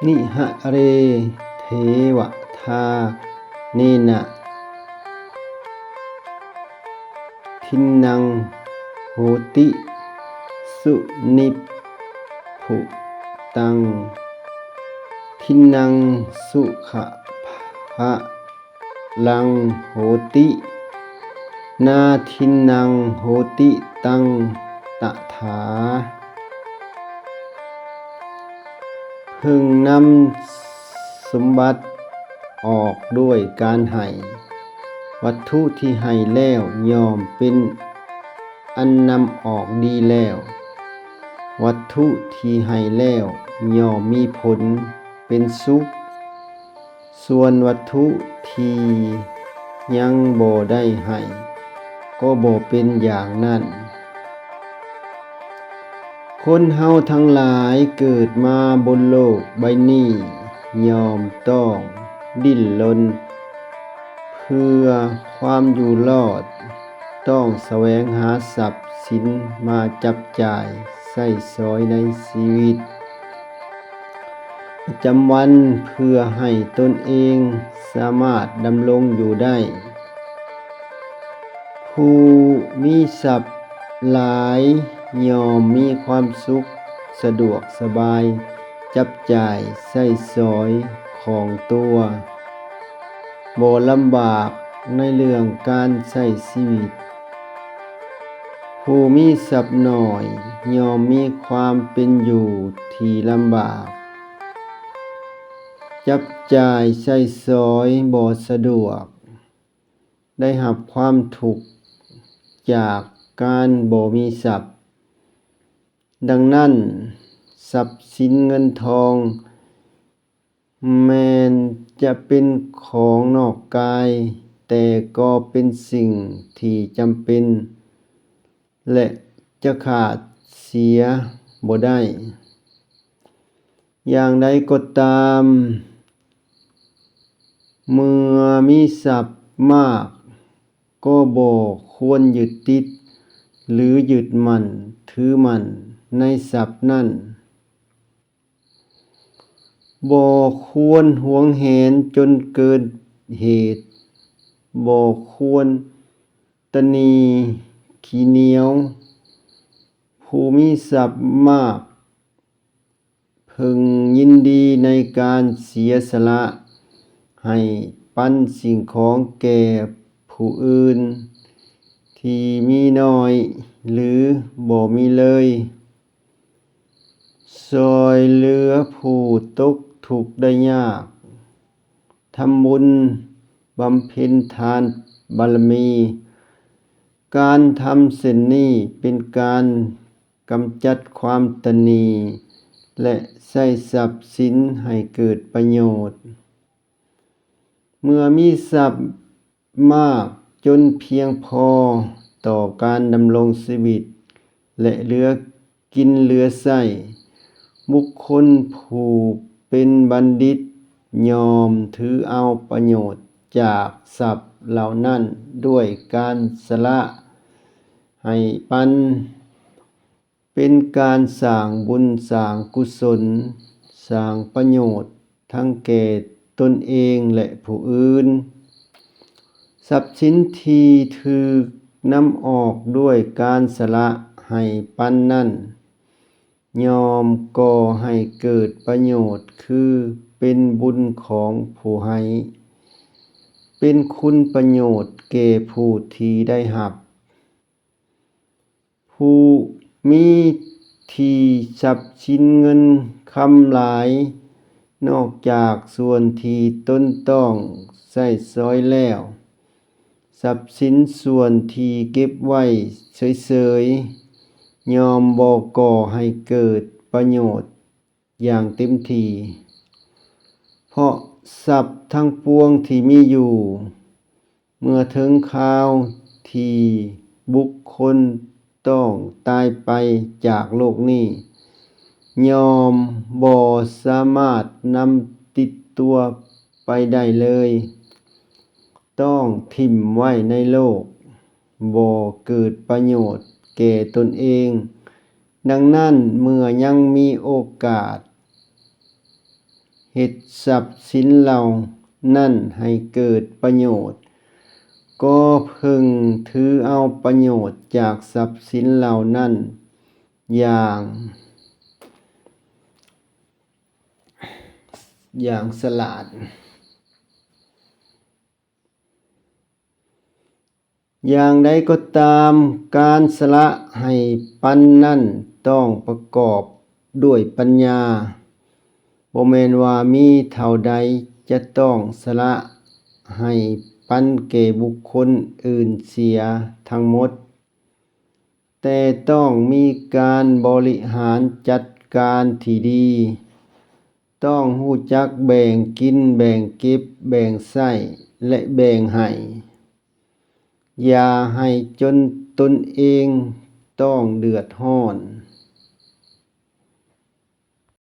ນິຫະເຣ ເທວະທາເນນະ ທິນນັງໂຫຕິ ສຸນິບພຸຕັງ ທິນນັງສຸຂະພະລັງໂຫຕິ ນາທິນນັງໂຫຕິຕັງຕະຖາ. ເພິ່ງນຳສົມບັດອອກດ້ວຍການໃຫ້. ວັດຖຸທີ່ໃຫ້ແລ້ວຍ່ອມເປັນອັນນຳອອກດີແລ້ວ. ວັດຖຸທີ່ໃຫ້ແລ້ວຍ່ອມມີຜົນເປັນສຸກ. ສ່ວນວັດຖຸທີ່ຍັງບໍ່ໄດ້ໃຫ້ ກໍບໍ່ເປັນຢ່າງນັ້ນ. ຄົນເຮົາທັງຫຼາຍເກີດມາບົນໂລກໃບນີ້ ຍ່ອມຕ້ອງດີ້ນລົນເພື່ອຄວາມຢູ່ລອດ, ຕ້ອງສະແຫວງຫາຊັບສິນມາຈັບຈ່າຍໃຊ້ສອຍໃນຊີວິດ ປະຈຳວັນເພື່ອໃຫ້ຕົນເອງສາມາດດຳລົງຢູ່ໄດ້. ຜູ້ມີຊັບຫຼາຍຍ່ອມມີຄວາມສຸກ, ສະດວກສະບາຍ, ຈັບຈ່າຍໃຊ້ສອຍຄ່ອງຕົວ, ບໍ່ລຳບາກໃນເລື່ອງການໃຊ້ຊີວິດ. ຜູ້ມີຊັບໜ້ອຍຍ່ອມມີຄວາມເປັນຢູ່ທີ່ລຳບາກ, ຈັບຈ່າຍໃຊ້ສອຍບໍ່ສະດວກ, ໄດ້ຮັບຄວາມທຸກຈາກການບໍ່ມີຊັບ. ດັ່ງນັ້ນ, ຊັບສິນເງິນທອງ ແມ່ນຈະເປັນຂອງນອກກາຍ, ແຕ່ກໍເປັນສິ່ງທີ່ຈຳເປັນ ແລະ ຈະຂາດເສຍບໍ່ໄດ້. ຢ່າງໃດກໍຕາມ, ເມື່ອມີຊັບມາກ, ກໍບໍ່ຄວນຍຶດຕິດ ຫຼື ຍຶດໝັ້ນຖືໝັ້ນໃນຊັບນັ້ນ. ບໍ່ຄວນຫວງແຫນຈົນເກີນເຫດ, ບໍ່ຄວນຕະໜີ່ຂີ້ໜຽວ. ຜູ້ມີຊັບມາກເພິ່ງຍິນດີໃນການເສຍສະຫຼະໃຫ້ປັນສິ່ງຂອງແກ່ຜູ້ອື່ນທີ່ມີໜ້ອຍ ຫຼື ບໍ່ມີເລີຍ. ຊ່ອຍເຫຼືອຜູ້ຕົກທຸກໄດ້ຍາກ, ທຳບຸນ, ບຳເພັນທານບາລະມີ. ການທຳເຊັ່ນນີ້ເປັນການກຳຈັດຄວາມຕະໜີ່ ແລະ ໃຊ້ຊັບສິນໃຫ້ເກີດປະໂຫຍດ. ເມື່ອມີຊັບມາກຈົນພຽງພໍຕໍ່ການດຳລົງຊີວິດ ແລະ ເຫຼືອກິນເຫຼືອໃຊ້, ບຸກຄົນຜູ້ເປັນບັນດິດຍ່ອມຖືເອົາປະໂຫຍດຈາກຊັບເຫຼົ່ານັ້ນດ້ວຍການສະຫຼະໃຫ້ປັນ. ເປັນການສ້າງບຸນ, ສ້າງກຸສົນ, ສ້າງປະໂຫຍດທັງແກ່ຕົນເອງ ແລະ ຜູ້ອື່ນ. ຊັບສິນທີ່ຖືກນຳອອກດ້ວຍການສະຫຼະໃຫ້ປັນນັ້ນ ຍ່ອມກໍ່ໃຫ້ເກີດປະໂຫຍດ, ຄືເປັນບຸນຂອງຜູ້ໃຫ້, ເປັນຄຸນປະໂຫຍດແກ່ຜູ້ທີ່ໄດ້ຮັບ. ຜູ້ມີທີ່ຊັບສິນເງິນຄຳຫຼາຍ, ນອກຈາກສ່ວນທີ່ຕົນຕ້ອງໃຊ້ສອຍແລ້ວ, ຊັບສິນສ່ວນທີ່ເກັບໄວ້ເສີຍໆ ຍ່ອມບໍ່ກໍ່ໃຫ້ເກີດປະໂຫຍດ ຢ່າງເຕັມທີ່, ເພາະຊັບທັງປວງທີ່ມີຢູ່ ເມື່ອເຖິງຄາວທີ່ບຸກຄົນຕ້ອງຕາຍໄປຈາກໂລກນີ້ ຍ່ອມບໍ່ສາມາດນຳຕິດຕົວໄປໄດ້ເລີຍ. ຕ້ອງຖິ້ມໄວ້ໃນໂລກ, ບໍ່ເກີດປະໂຫຍດແກ່ຕົນເອງ. ດັ່ງນັ້ນ, ເມື່ອຍັງມີໂອກາດ, ເຮັດຊັບສິນເຫຼົ່ານັ້ນໃຫ້ເກີດປະໂຫຍດ, ກໍເພິ່ງຖືເອົາປະໂຫຍດຈາກຊັບສິນເຫຼົ່ານັ້ນຢ່າງ ຢ່າງສະຫຼາດ. ຢ່າງໃດກໍຕາມ, ການສະຫຼະໃຫ້ປັນນັ້ນຕ້ອງປະກອບດ້ວຍປັນຍາ. ບໍ່ແມ່ນວ່າມີເທົ່າໃດຈະຕ້ອງສະຫຼະໃຫ້ປັນແກ່ບຸກຄົນອື່ນເສຍທັງໝົດ, ແຕ່ຕ້ອງມີການບໍລິຫານຈັດການທີ່ດີ, ຕ້ອງຮູ້ຈັກແບ່ງກິນ, ແບ່ງເກັບ, ແບ່ງໃຊ້ ແລະ ແບ່ງໃຫ້. ຢ່າໃຫ້ຈົນຕົນເອງຕ້ອງເດືອດຮ້ອນ.